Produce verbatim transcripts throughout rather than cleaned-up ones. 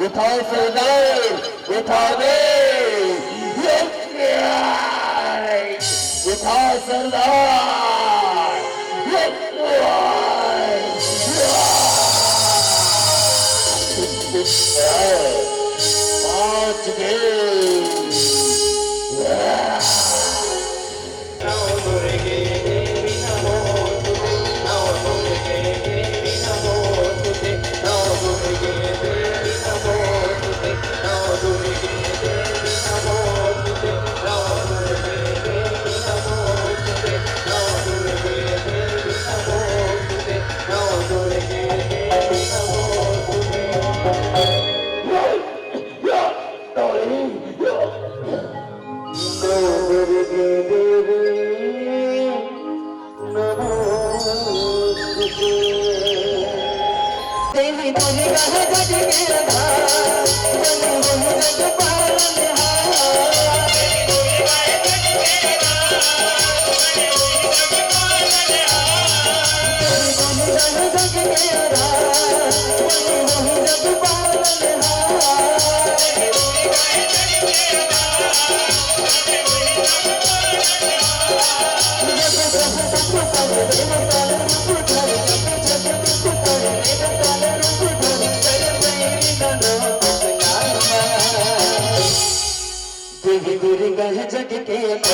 उठा सरदार, उठा दे। उठा सरदार। पहुंच गए। देवी दुर्गा जग के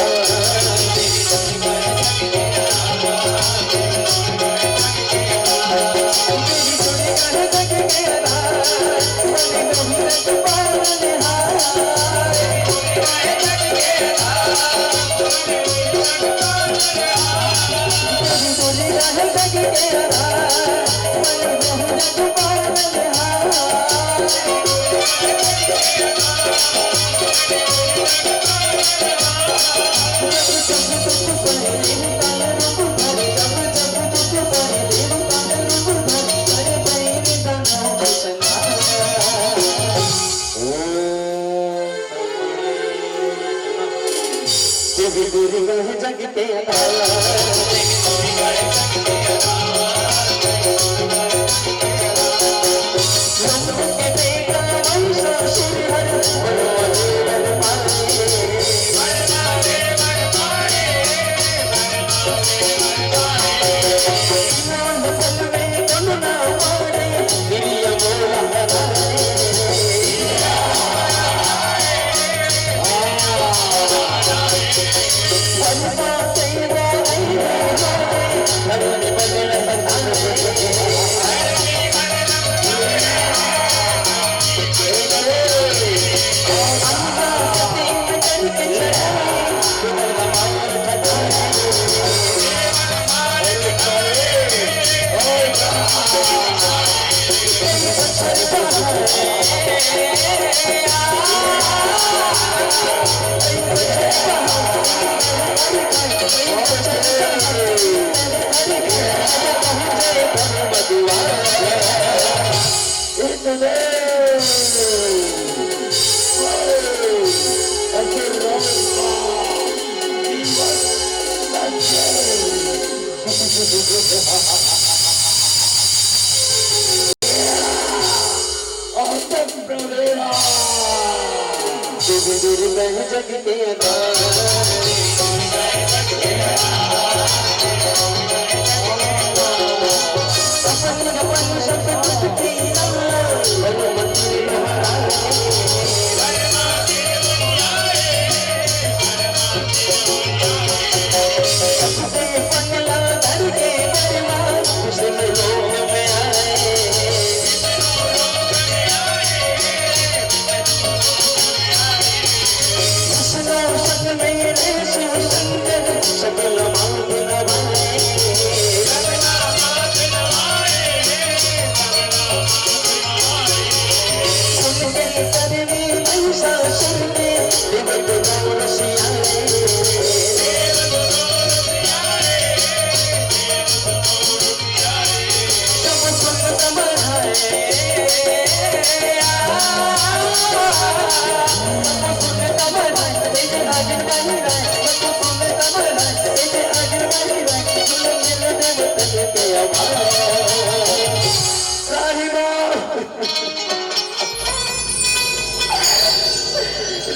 साहिबा,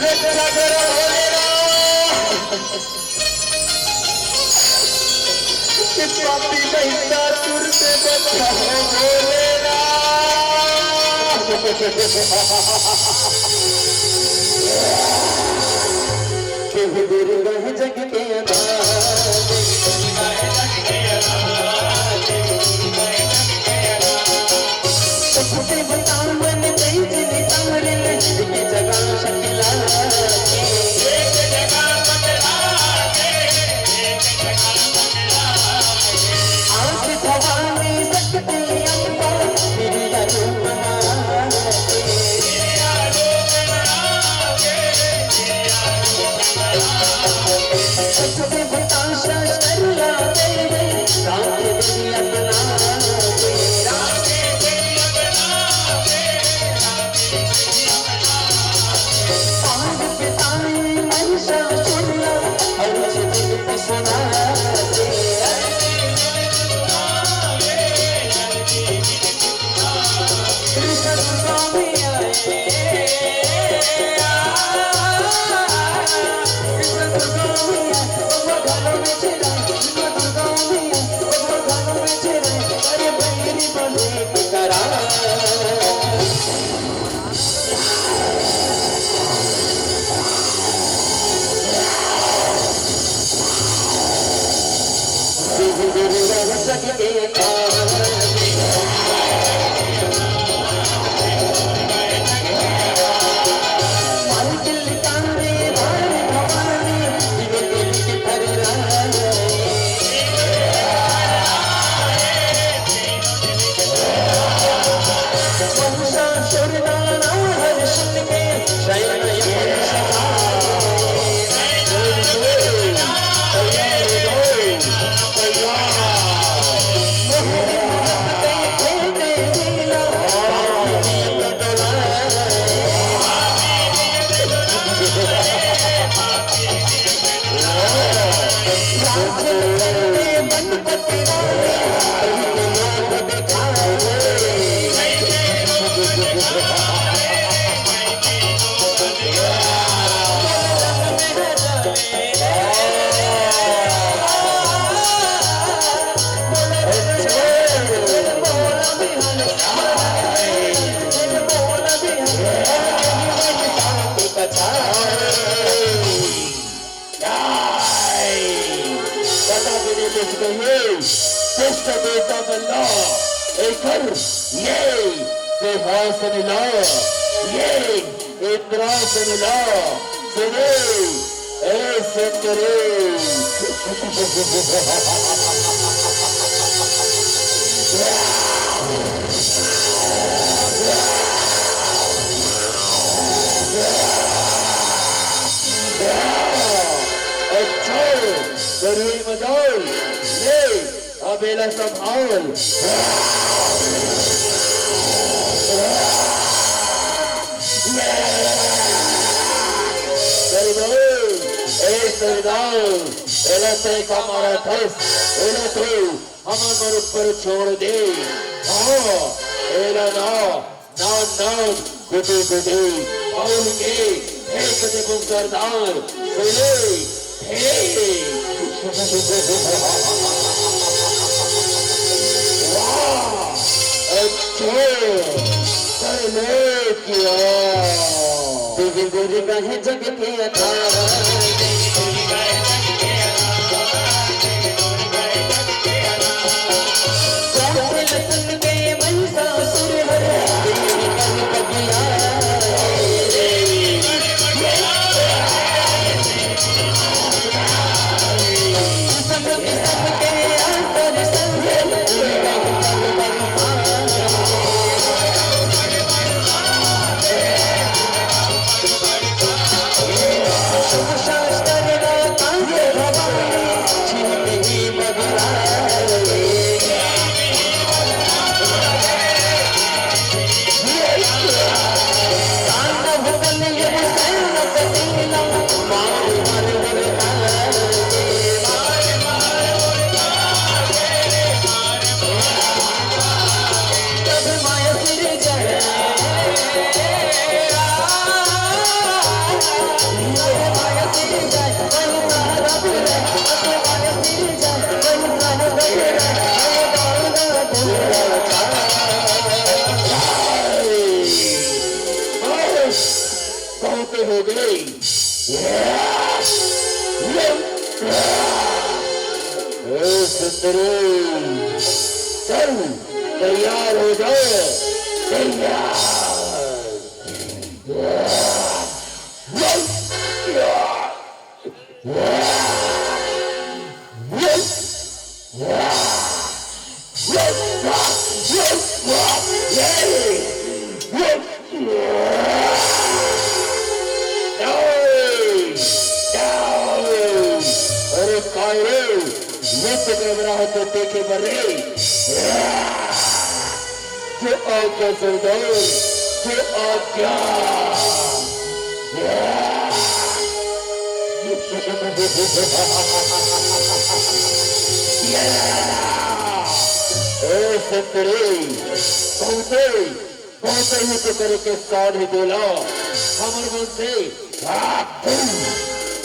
रक्षा करो भोलेनाथ। कि पापी महिषासुर से बचाओ भोलेनाथ। कि हे दुर्गा है जग के अनाथ। सबके बतावन तेज नितारन, एक जगह शक्ला के। आदि भवानी शक्ति अम्बा, प्रिय रूप माँ के। बता देने कुछ कहिए, श्रेष्ठ देवता मल्ला, एकर ये सिंहासन ला, ये इंद्रासन ला, सुने, ए सुंदरी। अच्छा, करुई मजाल, ले, अब एला संभाल। सरदार, ए सरदार, एला तय का मारा थस, एला तो हमर मन ऊपर छोड़ दे। हाँ, एला ना, ना, ना, गुटे, गुटे, बाउल के फेंक देबो सरदार, सुने, हे। वाह, अच्छा, पहले क्या? देवी दुर्गा है जग के आधार। चल, तैयार हो जाओ, तैयार। अरे काय रे, नृत्य कर रहा हो तो देखे बर रे। जो आज्ञा सरदार, जो आज्ञा। ए संतरे, बहुते, बहुते ही तो करे के साथ ही बोला, हमर मन से,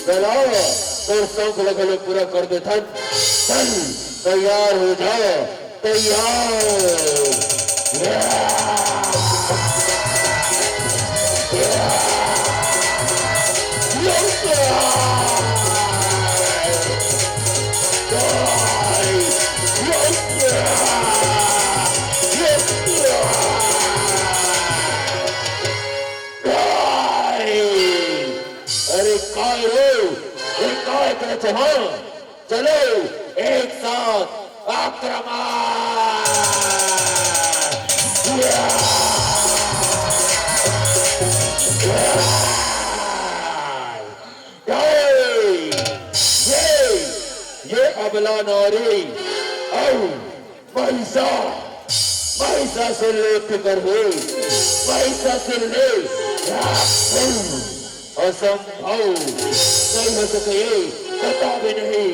चला, तोर शौक ल घलो पूरा कर देथन। चल, तैयार हो जा, तैयार। अरे काय रे, ये काय करत हो? चलो, एक साथ आक्रमण! ये, ये, ये अबला नारी, आओ, महिषा, महिषासुर ले फिकर हो, महिषासुर ले, असंभव, नहीं हो सके, कतौ भी नहीं।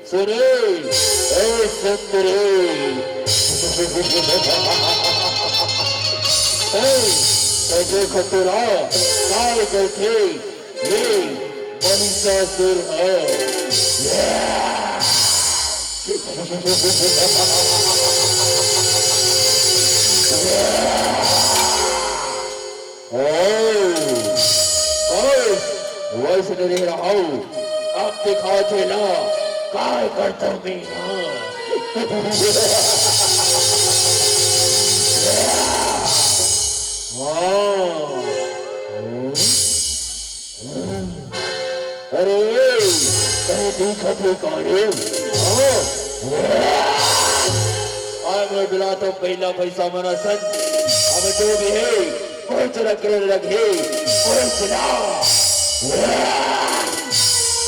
सुने, ए सुंदरी। ए, तो देखो तोला, काय करथे, ये महिषासुर ह। ओ, बस, वइसने रहे रहू। अब दिखाथे ना, काय करथों मैं, हाँ। हाँ। अरे, कहीं दिखत हे का रे? हाँ? आय मोर बिला तो पहिला पैसा मना सन। अब जो भी हे, कोई चला करे लगे, कोई चला।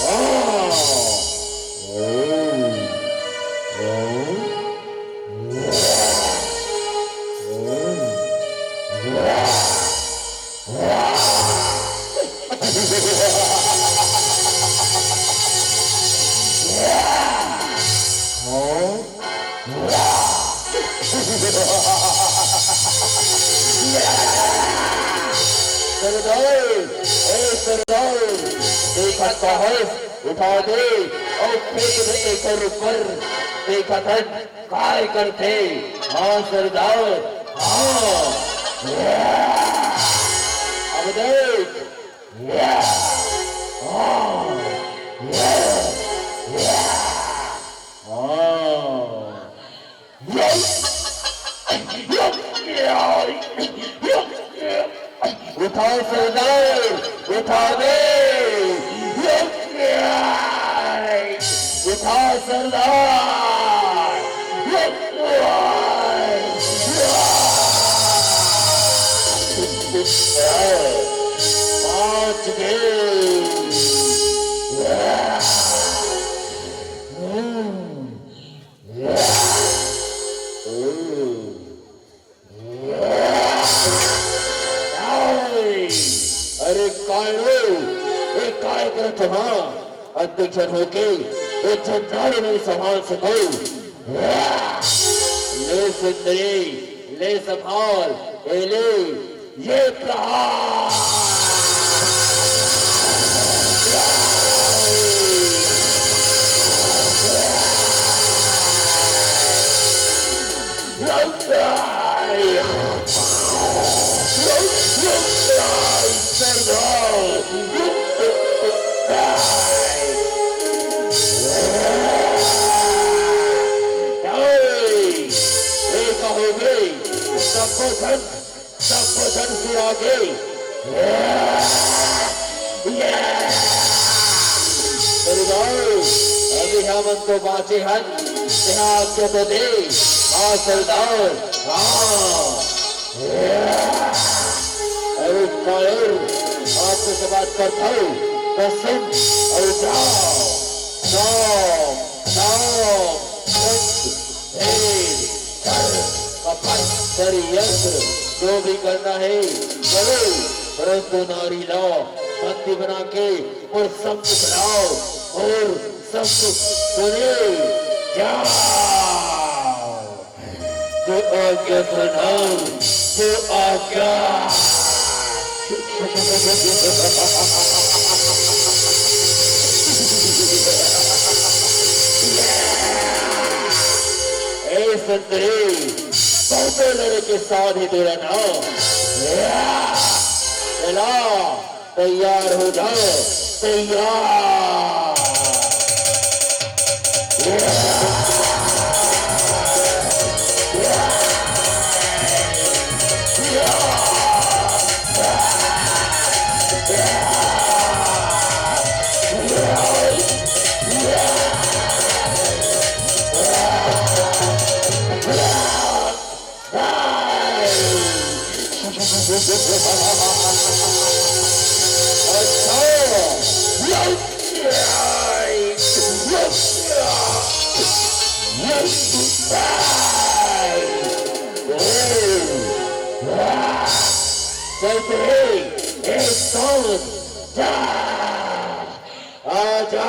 हाँ। सरदार, ए सरदार, देखत का हस, उठा दे अउ फेंक दे एकर ऊपर। देखत हन, काय करथे? हाँ सरदार, हाँ। अब देख। हाँ। हाँ। उठा सरदार, उठा दे। उठा सरदार। पहुंच गए। अरे काय रे, ए काय करत हो? अध्यक्ष होके ए झंझारू नहीं संभाल सको। ले सुंदरी, ले संभाल, ए ले, ये प्रहार। सबो झन, सबो झन सिरा गे। अरे भाई, अभी हमन तो बाँचे हन, तेहा आज्ञा तो दे। हाँ सरदार, हाँ। अरे कायर, आप तो बात करत हव, कसम, अउ जाओ, जाओ, जाओ, सत, भेद, कर, कपट, षड्यंत्र, जो भी करना है, करो, परंतु नारी ला बंदी बना के मोर सम्मुख लाओ अउ सम्मुख सुने। जाओ। जो आज्ञा सरदार, जो आज्ञा। ए सुंदरी, बहुते लड़े के साथ ही तेरा नाम। चला, तैयार हो जाओ, तैयार। आजा।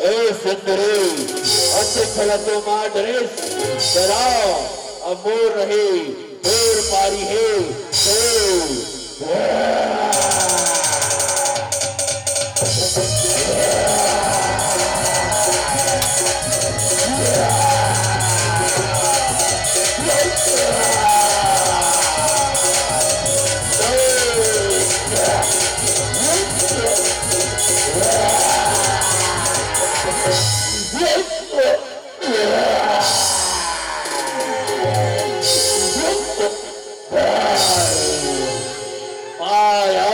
ए सुंदरी, अच्छे चला तो मार ड्रेस, चलाओ, अब मोर रही, मोर पारी है, तो पाया।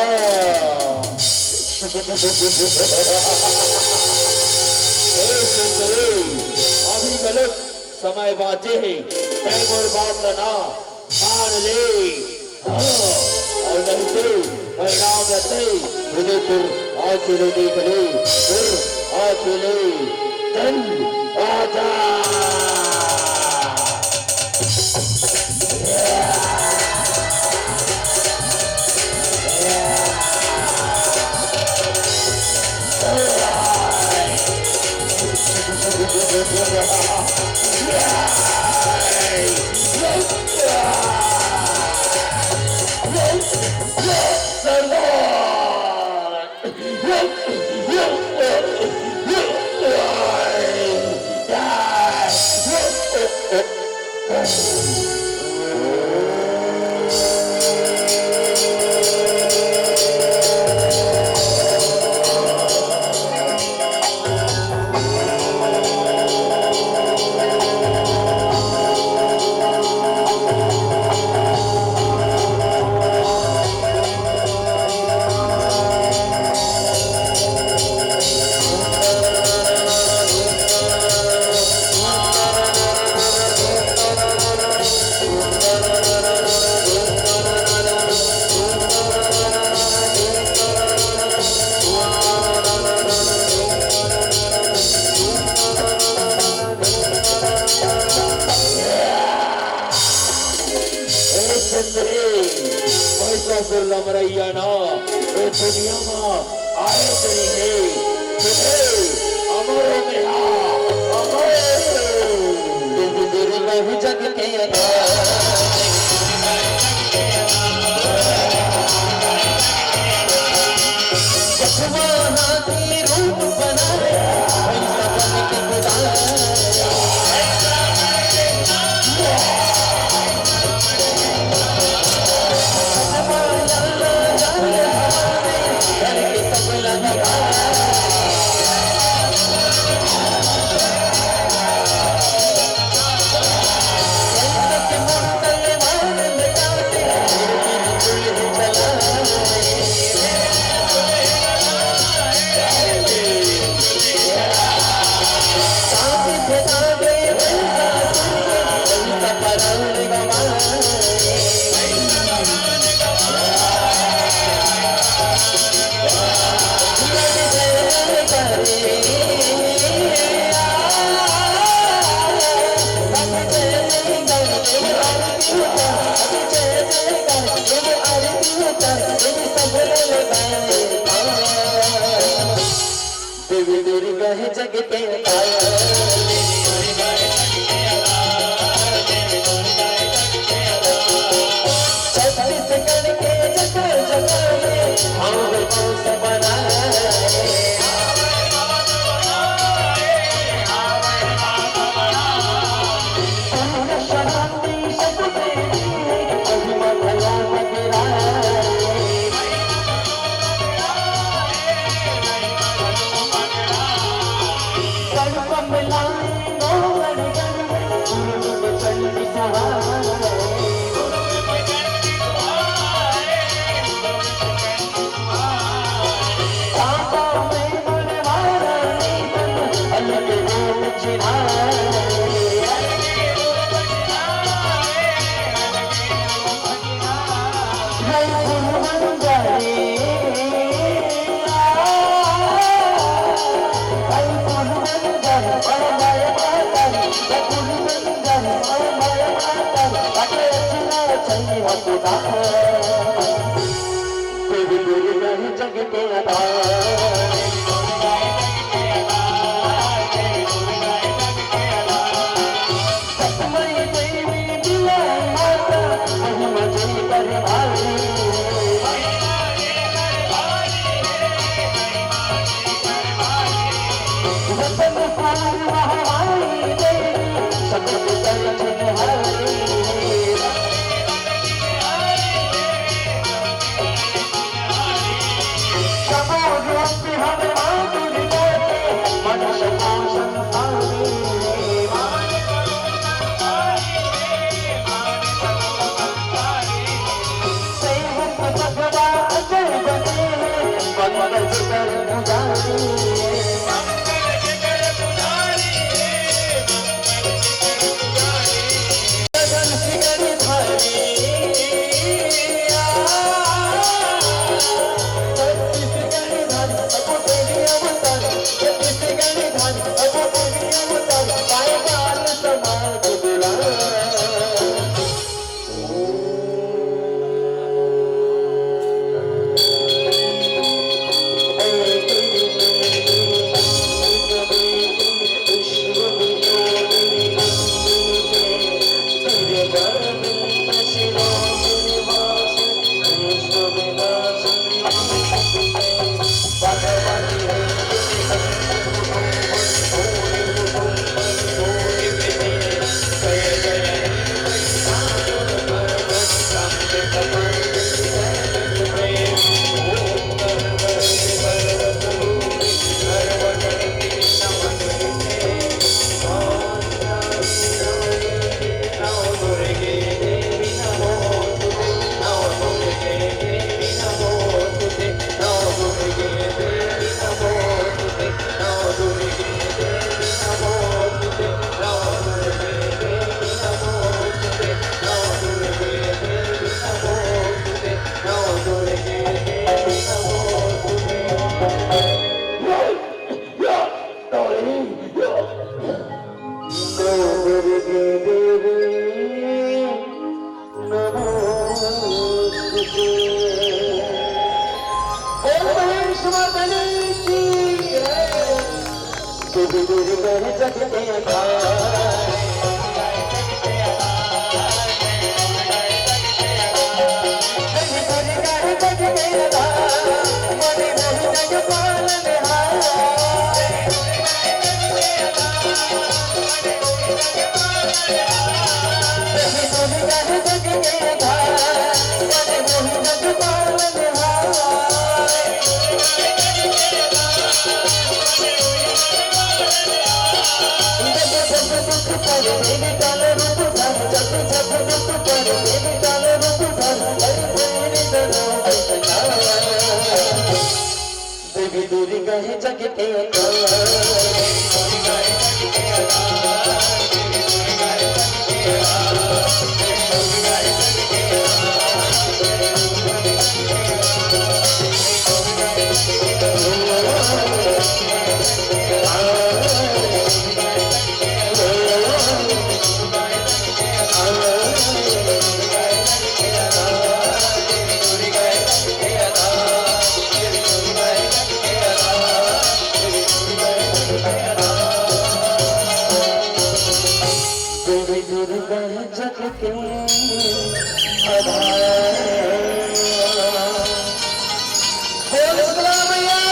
ए सुंदरी, अभी घलोक समय बाँचे हे, तैं मोर बात ला ना मान ले। हाँ, अउ नहीं तो परिणाम रहते, मुझे फिर आँखी ले देख ले, फिर आँखी ले, चल, आजा। तो फिर लमरैया ना, ए दुनिया मा आए तेरी है, तुझे अमर हो गया, अमर। तेरी दुर्गा ही जग के अनार। जखमा हाथी रूप बनाए, ऐसा बन के गुजार। देवी दुर्गा है जग के आधार। छत्तीसगढ़ के जगह जगह में आवे मौसम बनाए। पूर्ण शांति सब देवी महिमा भला बगराए। माता रानी की जय। देवी दुर्गा है जग के आधार। देवी दुर्गा है जग के आधार, बड़ी मोहि जग पालनहार। देवी दुर्गा है जग के आधार।